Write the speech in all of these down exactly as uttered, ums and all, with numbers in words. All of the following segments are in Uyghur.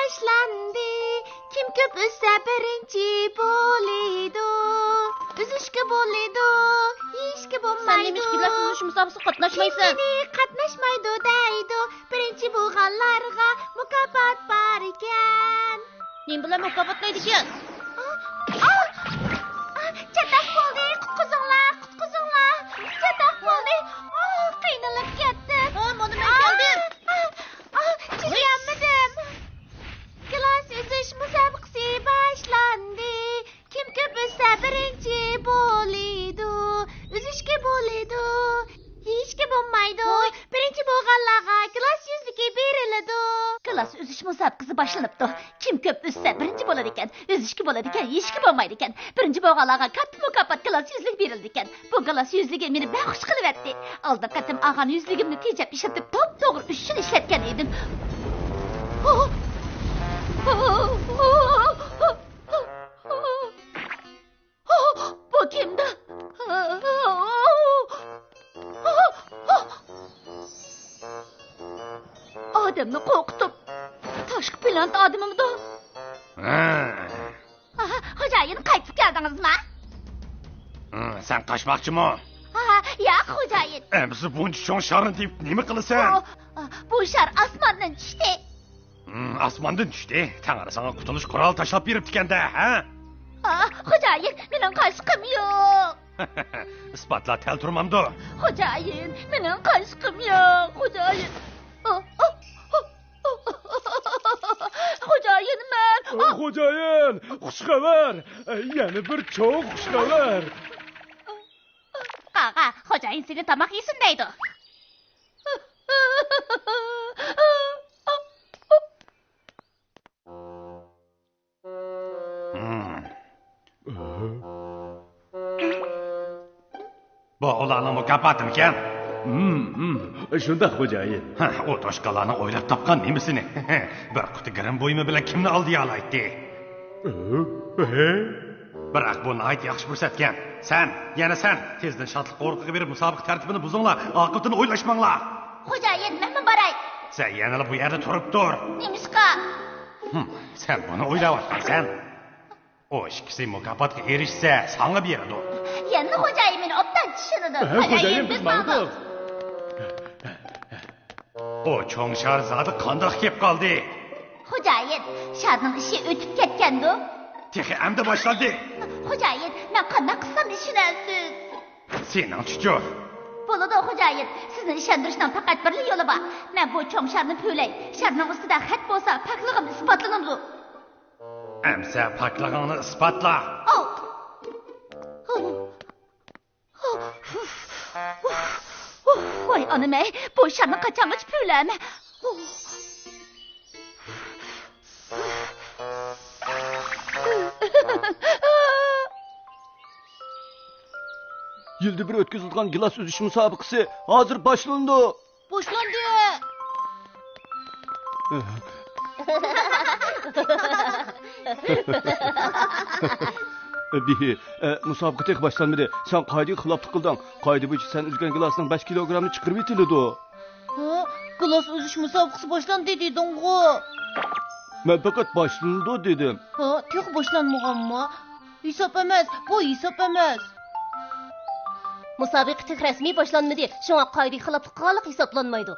باشلاندى. كىم كۆپ ئۈزسە بىرىنچى بولىدۇ. ئۈزۈشكە بولىدۇ، يېيىشكە بولمايدۇ. سەن نېمىشقا گىلاس ئۈزۈش مۇسابىقىسىگە قاتناشمايسەن؟ مېنى قاتناشمايدۇ دەيدۇ. بىرىنچى بولغانلارغا مۇكاپات بار ئىكەن. نېمە بىلەن مۇكاپاتلايدىكەن؟ ئا، ئا، ئا، چاتاق بولدى، قۇتقۇزۇڭلار، قۇتقۇزۇڭلار. چاتاق بولدى. ئا، قىينىلىپ كەتتىم. ئا، مانا مەن كەلدىم. ئا، ئا، ئا، چىدىيالمىدىم. گىلاس ئۈزۈش مۇسابىقىسى باشلاندى. كىم كۆپ ئۈزسە بىرىنچى بولىدۇ. ئۈزۈشكە بولىدۇ، يېيىشكە بولمايدۇ. ھوي. بىرىنچى بولغانلارغا گىلاس يۈزلۈكى بېرىلىدۇ. گىلاس ئۈزۈش مۇسابىقىسى باشلىنىپتۇ. كىم كۆپ ئۈزسە بىرىنچى بولىدىكەن. ئۈزۈشكە بولىدىكەن، يېيىشكە بولمايدىكەن. بىرىنچى بولغانلارغا كاتتا مۇكاپات گىلاس يۈزلۈك بېرىلىدىكەن. بۇ گىلاس يۈزلۈكى مېنى بەك خۇش قىلىۋەتتى. ئالدىنقى قېتىم ئالغان يۈزلۈكۈمنى تېجەپ ئىشلىتىپ، توپتوغرا ئۈچ يىل ئىشلەتكەن ئىدىم. بۇ كىمدۇ؟ ئادەمنى قورقۇتۇپ، تاشقى پلانېتا ئادىمىمدۇ؟ ھە. ئاھ، خوجايىن، قايتىپ كەلدىڭىزمۇ؟ ھە، سەن قاچماقچىمۇ؟ ئاھ، ياق، خوجايىن. ئەمىسە بۇنچە چوڭ شارنى تېپىپ نېمە قىلىسەن؟ ئۇ، بۇ شار ئاسماندىن چۈشتى. ھىم، ئاسماندىن چۈشتى. تەڭرى ساڭا قۇتۇلۇش قورالى تاشلاپ بېرىپتىكەن-دە، ھە؟ ئاھ، خوجايىن، مېنىڭ قاچقۇم يوق. ئىسپاتلا تەل تۇرمامدۇ؟ خوجايىن، مېنىڭ قاچقۇم يوق، خوجايىن. ئاھ، ئاھ، ئاھ، ئاھ. خوجايىن، مەن. ئاھ! خوجايىن، خۇش خەۋەر! يەنە بىر چوڭ خۇش خەۋەر! قاغا، خوجايىن سېنى تاماق يېسۇن دەيدۇ. ھىم. بۇ ئۇلارنىڭ مۇكاپاتىمىكەن؟ ھىم، ھىم. شۇنداق، خوجايىن. ھە، ئۇ توشقانلارنىڭ ئويلاپ تاپقان نېمىسىنى؟ بىر قۇتى گىرىم بۇيۇمى بىلەن كىمنى ئالدىيالايتتى؟ ھە؟ بىراق بۇ ناھايىتى ياخشى پۇرسەتكەن. سەن، يەنە سەن، تېزدىن شادلىق قورۇقىغا بېرىپ مۇسابىقە تەرتىپىنى بۇزۇڭلار، ئاقىۋىتىنى ئويلاشماڭلار. خوجايىن، مەنمۇ باراي. سەن يەنىلا بۇ يەردە تۇرۇپ تۇر. نېمىشقا؟ ھىم، سەن بۇنى ئويلاۋاتقانسەن. ئۇ ئىككىسى مۇكاپاتقا ئېرىشسە، ساڭا بېرىدۇ. يەنىلا خوجايىن مېنى ئوبدان چۈشىنىدۇ. ھە، خوجايىن، بىز ماڭدۇق. ئۇ چوڭ شار زادى قانداق كېلىپ قالدى؟ خوجايىن، شارنىڭ ئىشى ئۆتۈپ كەتكەندۇ؟ تېخى ئەمدى باشلاندى. خوجايىن، مەن قانداق قىلسام ئىشىنەرسىز؟ سېنىڭچىچۇ؟ بولىدۇ، خوجايىن. سىزنى ئىشەندۈرۈشنىڭ پەقەت بىرلا يولى بار. مەن بۇ چوڭ شارنى پۈۋلەي. شارنىڭ ئۈستىدە خەت بولسا، پاكلىقىم ئىسپاتلىنىدۇ. ئەمسە پاكلىقىڭنى ئىسپاتلا. ئاۋ! ۋاي ئانام-ئەي، بۇ شارنى قاچانغىچە پۈۋلەيمەن؟ يىلدا بىر ئۆتكۈزۈلىدىغان گىلاس ئۈزۈش مۇسابىقىسى ھازىر باشلىنىدۇ. باشلاندى. بىھى، ئە، مۇسابىقە تېخى باشلانمىدى. سەن قائىدىگە خىلاپلىق قىلدىڭ. قائىدە بويىچە سەن ئۈزگەن گىلاسنىڭ بەش كىلوگرامى چىقىرىۋېتىلىدۇ. ھە؟ گىلاس ئۈزۈش مۇسابىقىسى باشلاندى دېدىڭغۇ؟ مەن پەقەت باشلىنىدۇ دېدىم. ھە، تېخى باشلانمىغانمۇ؟ ھېساب ئەمەس، بۇ ھېساب ئەمەس. مۇسابىقە تېخى رەسمىي باشلانمىدى، شۇڭا قائىدىگە خىلاپلىق قىلغانلىق ھېسابلانمايدۇ.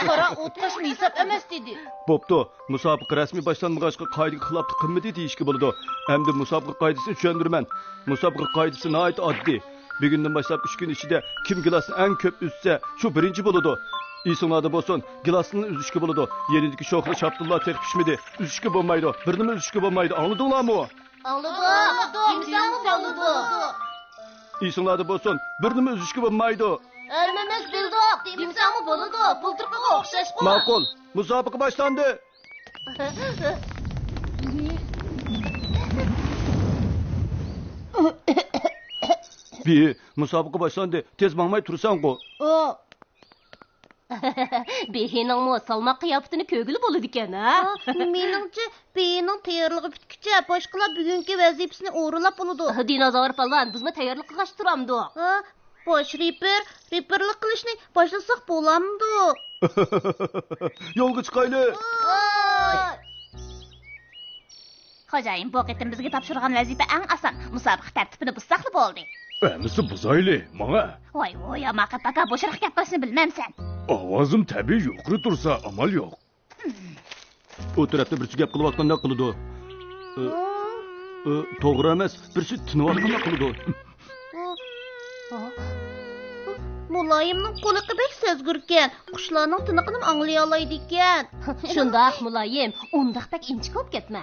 قارا، ئوتقاشمۇ ھېساب ئەمەس دېدى. بوپتۇ، مۇسابىقە رەسمىي باشلانمىغاچقا قائىدىگە خىلاپلىق قىلمىدى دېيىشكە بولىدۇ. ئەمدى مۇسابىقە قائىدىسىنى چۈشەندۈرىمەن. مۇسابىقە قائىدىسى ناھايىتى ئاددىي. بۈگۈندىن باشلاپ ئۈچ كۈن ئىچىدە كىم گىلاسنى ئەڭ كۆپ ئۈزسە، شۇ بىرىنچى بولىدۇ. ئېسىڭلاردا بولسۇن، گىلاسنى ئۈزۈشكە بولىدۇ. يېنىدىكى شوخلا شاپتۇللار تېخى پىشمىدى. ئۈزۈشكە بولمايدۇ. بىرنېمە ئۈزۈشكە بولمايدۇ. ئاڭلىدىڭلارمۇ؟ ئاڭلىدۇق. دېمىسەڭمۇ بولىدۇ. ئېسىڭلاردا بولسۇن، بىرنېمە ئۈزۈشكە بولمايدۇ. ھەممىمىز بىلدۇق. دېمىسەڭمۇ بولىدۇ. بۇلتۇرقىغا ئوخشاشقۇ. ماقۇل. مۇسابىقە باشلاندى. بىھى، مۇسابىقە باشلاندى. تېز ماڭماي تۇرساڭغۇ. ئۇ. بىھىنىڭمۇ سالماق قىياپىتىنى كۆرگىلى بولىدىكەن، ھە؟ ھا، مېنىڭچە، بىھىنىڭ تەييارلىقى پۈتكۈچە باشقىلار بۈگۈنكى ۋەزىپىسىنى ئورۇنلاپ بولىدۇ. دىنوزاۋر پالۋان، بىزمۇ تەييارلىق قىلغاچ تۇرامدۇق. ھا، باش رېپېر، رېپېرلىق قىلىشنى باشلىساق بولامدۇ؟ يولغا چىقايلى. ۋاي! خوجايىن، بۇ قېتىم بىزگە تاپشۇرغان ۋەزىپە ئەڭ ئاسان. مۇسابىقە تەرتىپىنى بۇزساقلا بولدى. ئەمىسە بۇزايلى، ماڭە. ۋاي ۋۇي، ھاماقەت ئاكا، بوشراق گەپ قىلىشنى بىلمەمسەن؟ ئاۋازىم تەبىئىي يۇقىرى تۇرسا ئامال يوق. ئۇ تەرەپتە بىرسى گەپ قىلىۋاتقاندەك قىلىدۇ. ئى، ئى، توغرا ئەمەس، بىرسى تىنىۋاتقاندەك قىلىدۇ. مۇلايىمنىڭ قۇلىقى بەك سەزگۈركەن، قۇشلارنىڭ تىنىقىنىمۇ ئاڭلىيالايدىكەن. شۇنداق، مۇلايىم، ئۇنداق بەك ئىنچىكە بولۇپ كەتمە.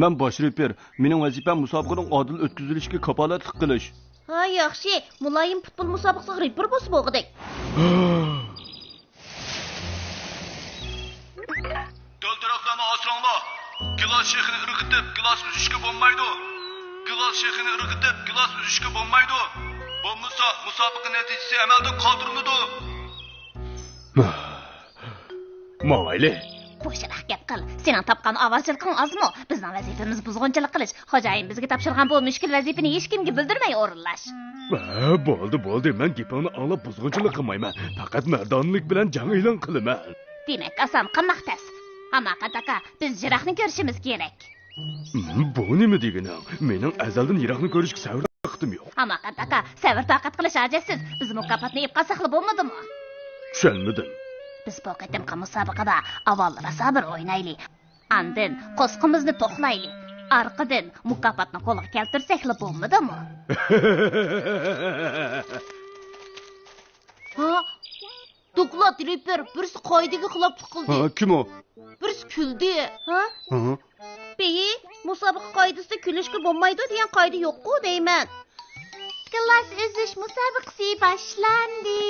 مەن باش رېپېر، مېنىڭ ۋەزىپەم مۇسابىقىنىڭ ئادىل ئۆتكۈزۈلۈشىگە كاپالەتلىك قىلىش. ھا، ياخشى، مۇلايىم پۇتبول مۇسابىقىسىغا رېپېر بولسا بولغۇدەك. دىلدىرەكلەرنى ئاسراڭلار. گىلاس شېخىنى ئىرغىتىپ، گىلاس ئۈزۈشكە بولمايدۇ. گىلاس شېخىنى ئىرغىتىپ، گىلاس ئۈزۈشكە بولمايدۇ. بولمىسا، مۇسابىقە نەتىجىسى ئەمەلدىن قالدۇرۇلىدۇ. ماڭايلى. بوشراق گەپ قىل. سېنىڭ تاپقان ئاۋارىچىلىقىڭ ئازمۇ؟ بىزنىڭ ۋەزىپىمىز بۇزغۇنچىلىق قىلىش. خوجايىن بىزگە تاپشۇرغان بۇ مۈشكۈل ۋەزىپىنى ھېچكىمگە بىلدۈرمەي ئورۇنلاش. ھە، بولدى، بولدى. مەن گېپىڭنى ئاڭلاپ بۇزغۇنچىلىق قىلمايمەن. پەقەت مەردانىلىك بىلەن جەڭ ئېلان قىلىمەن. دېمەك، ئاسان، قانداق تەس؟ ھاماقەت ئاكا، بىز يىراقنى كۆرۈشىمىز كېرەك. ھىم، بۇ نېمە دېگىنىڭ؟ مېنىڭ ئەزەلدىن يىراقنى كۆرۈشكە سەۋر تاقىتىم يوق. ھاماقەت ئاكا، سەۋر تاقەت قىلىش ھاجەتسىز. بىز مۇكاپاتنى ئېلىپ قالساقلا بولمىدىمۇ؟ چۈشەنمىدىم. بىز بۇ قېتىمقى مۇسابىقىدە ئاۋۋال راسا بىر ئوينايلى. ئاندىن قوسىقىمىزنى توقلايلى. ئارقىدىن مۇكاپاتنى قولغا كەلتۈرسەكلا بولمىدىمۇ؟ ھا؟ دوكلات، رېپېر، بىرسى قائىدىگە خىلاپلىق قىلدى. ھا، كىم ئۇ؟ بىرسى كۈلدى. ھا؟ ھا؟ بېيى، مۇسابىقە قائىدىسىدە كۈلۈشكە بولمايدۇ دېگەن قائىدە يوققۇ دەيمەن. گىلاس ئۈزۈش مۇسابىقىسى باشلاندى.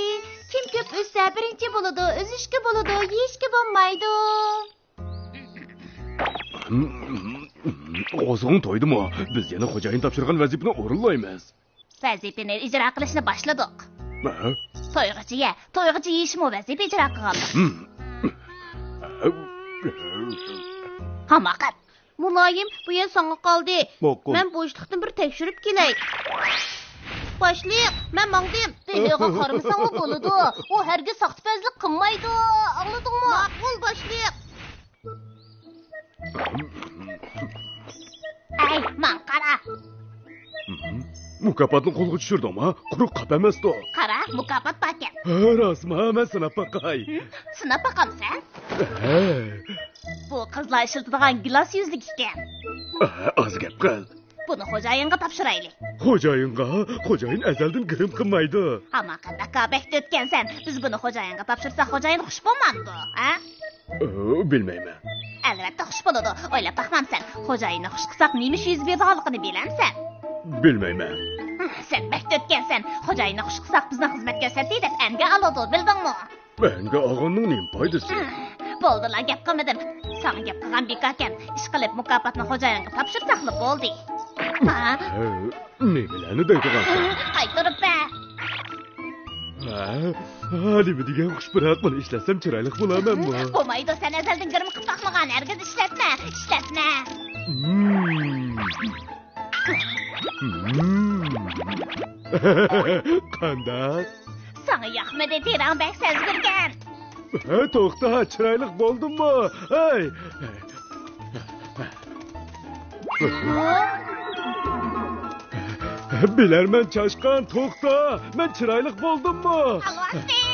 كىم كۆپ ئۈزسە، بىرىنچى بولىدۇ. ئۈزۈشكە بولىدۇ، يېيىشكە بولمايدۇ. قوزغىڭ تويدىمۇ؟ بىز يەنە خوجايىن تاپشۇرغان ۋەزىپىنى ئورۇنلايمىز. ۋەزىپىنى ئىجرا قىلىشنى باشلىدۇق. ھە؟ تويغىچە يە، تويغىچە يېيىشمۇ ۋەزىپە ئىجرا قىلغانلىق. ھىم. ھاماقەت. مۇلايىم، بۇ يەر ساڭا قالدى. ماقۇل. مەن بوشلۇقتىن بىر تەكشۈرۈپ كېلەي. باشلىق، مەن ماڭدىم. بېلىغا قارىمىساڭمۇ بولىدۇ. ئۇ ھەرگىز ساختىپەزلىك قىلمايدۇ. ئاڭلىدىڭمۇ؟ ماقۇل، باشلىق. ئەي، ماڭا قارا. مۇكاپاتنى قولغا چۈشۈردۈڭما؟ قۇرۇق قاپ ئەمەستۇ. قارا، مۇكاپات باركەن. ھە، راستما؟ مەن سىناپ باقاي. سىناپ باقامسەن؟ ھە. بۇ قىزلار ئىشلىتىدىغان گىلاس يۈزلۈك ئىكەن. ئاز گەپ قىل. بۇنى خوجايىنغا تاپشۇرايلى. خوجايىنغا؟ خوجايىن ئەزەلدىن گىرىم قىلمايدۇ. ھاماقەت ئاكا، بەك ئۆتكەنسەن. بىز بۇنى خوجايىنغا تاپشۇرساق، خوجايىن خۇش بولمامدۇ، ھە؟ ئۇ، بىلمەيمەن. ئەلۋەتتە خۇش بولىدۇ. ئويلاپ باقمامسەن؟ خوجايىننى خۇش قىلساق، نېمە ئىش يۈز بېرىدىغانلىقىنى بىلەمسەن؟ بىلمەيمەن. سەن بەك ئۆتكەنسەن. خوجايىننى خۇش قىلساق، بىزنى خىزمەتكە ئەۋەتتى دەپ ئەنگە ئالىدۇ، بىلدىڭمۇ؟ ئەنگە ئالغاننىڭ نېمە پايدىسى؟ بولدىلا، گەپ قىلمىدىم. ساڭا گەپ قىلغان بىكاركەن. ئىشقىلىپ، مۇكاپاتنى خوجايىنغا تاپشۇرساقلا بولدى. ھە؟ نېمىلەرنى دەيدىغانسەن؟ قايتۇرۇپ بەر. ھە؟ ھە، نېمە دېگەن خۇش پۇراق، بۇنى ئىشلەتسەم چىرايلىق بولارمەنمۇ؟ بولمايدۇ، سەن ئەزەلدىن گىرىم قىلىپ باقمىغان، ھەرگىز ئىشلەتمە، ئىشلەتمە. مم. مم. قانداق؟ ساڭا ياقمىدى، تېرەڭ بەك سەزگۈركەن. ھە، توختا، چىرايلىق بولدۇممۇ؟ ھەي! بىلەرمەن چاشقان، توختا! مەن چىرايلىق بولدۇممۇ؟ ئالۋاستى!